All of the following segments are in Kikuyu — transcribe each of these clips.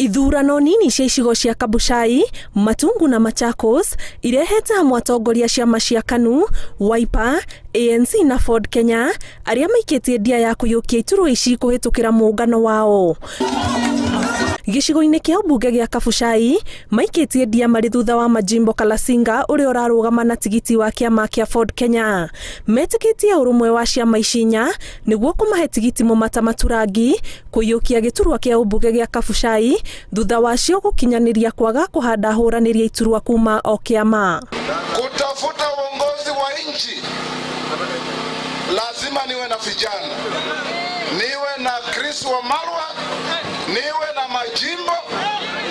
Ithurano nini cia icigo cia Kabuchai, Matungu na Machakos irehete hamwe atongoria ciama cia KANU, Wiper, ANC na Ford Kenya arĩa maikĩtie ndia ya kũiyũkia iturwa ici kũhĩtũkĩra mũngano wao. Gĩcigo-inĩ kĩa ũmbunge gĩa Kabuchai maikĩtie ndia marĩ thutha wa Majimbo Kalasinga ũrĩa ũrarũgama na tigiti wa kĩama kĩa Ford Kenya. Metĩkĩtie ũrũmwe wa ciama ici inya nĩguo kũmahe tigiti mũmata maturangi kũiyũkia gĩturwa kĩa ũmbunge gĩa Kabuchai thutha wacio gũkinyanĩria kwaga kũhanda ahũranĩri a iturwa kuma o kĩama. Kutafuta uongozi wa nchi lazima niwe na vijana, niwe na Chris Wamalwa, niwe na Majimbo,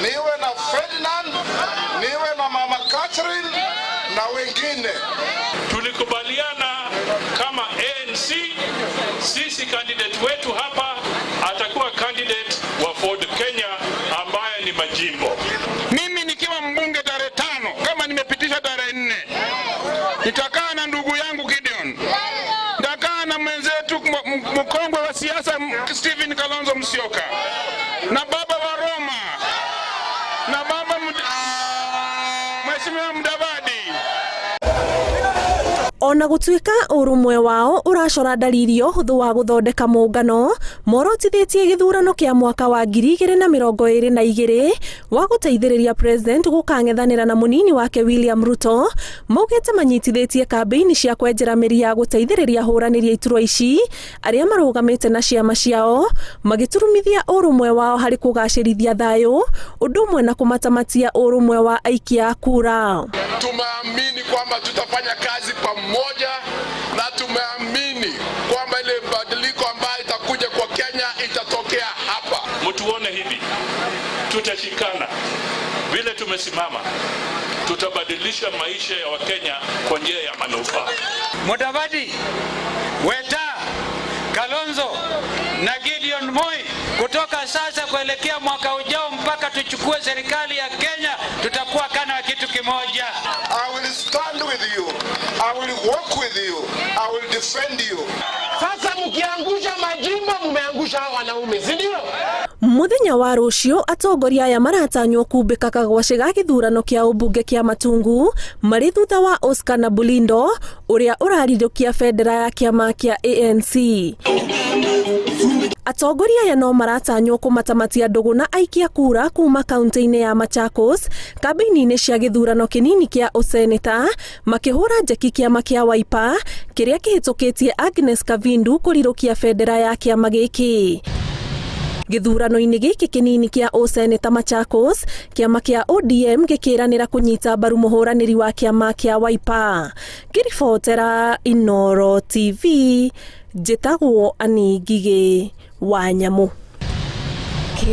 niwe na Ferdinand, niwe na Mama Catherine na wengine. Tulikubaliana kama ANC, sisi candidate wetu hapa atakuwa candidate wa Ford Kenya ambaye ni Majimbo. Mimi nikiwa mbunge tarehe 5, kama nimepitisha tarehe 4, nitakaa na ndugu yangu Gideon, nitakaa na mwenzetu mkongwe wa siasa Stephen Kalonzo Musyoka, na baba wa Roma, na baba Mheshimiwa Mudavadi. Ona gũtuĩka ũrũmwe wao ũracora ndariri ya ũhũthũ wa gũthondeka mũngano, morotithĩtie gĩthurano kĩa mwaka wa 2022 wa gũteithĩrĩria president gũkang'ethanĩra na mũnini wake William Ruto, maugĩte manyitithĩtie kambĩini cia kwenjera mĩri ya gũteithĩrĩria ahũranĩri a iturwa ici arĩa marũgamĩte na ciama ciao, magĩturumithia ũrũmwe wao harĩ kũgacĩrithia thayũ, ũndũ ũmwe na kũmatamatia ũrũmwe wa aikia a kura. Tumeamini kwamba tutafanya kazi pamoja na tumeamini kwamba ile badiliko ambayo itakuja kwa Kenya itatokea hapa. Mtuone hivi, tutashikana vile tumesimama, tutabadilisha maisha ya Wakenya kwa njia ya manufaa. Mudavadi, Weta, Kalonzo na Gideon Moi, kutoka sasa kuelekea mwaka ujao mpaka tuchukue serikali ya Kenya, tutakuwa kana kitu kimoja. I will stand with you. I will work with you. I will defend you. Sasa mkiangusha Majimbo mmeangusha hawa wanaume, si ndio? Mũthenya wa rũciũ atongoria aya maratanywo kumbĩka kagwacĩ ga gĩthurano kĩa ũmbunge kĩa Matungu marĩ thutha wa Oscar na Bulindo ũrĩa ũrarirũkia bendera ya kĩama kĩa ANC. Atongoria aya no maratanywo kũmatamatia ndũgũ na aikia kura kuma kaunti-inĩ ya Machakos kambĩini-inĩ cia gĩthurano kĩnini kĩa ũseneta makĩhũra njeki kĩama kĩa Wiper kĩrĩa kĩhĩtũkĩtie Agnes Kavindu kũrirũkia bendera ya kĩama gĩkĩ. Gĩthurano-inĩ gĩkĩ kĩnini kĩa ũseneta Machakos, kĩama kĩa ODM gĩkĩranĩra kũnyita mbaru mũhũranĩri wa kĩama kĩa Wiper. Ngĩribotera Inooro TV, njĩtagwo Annie Ngigĩ wa Nyamũ.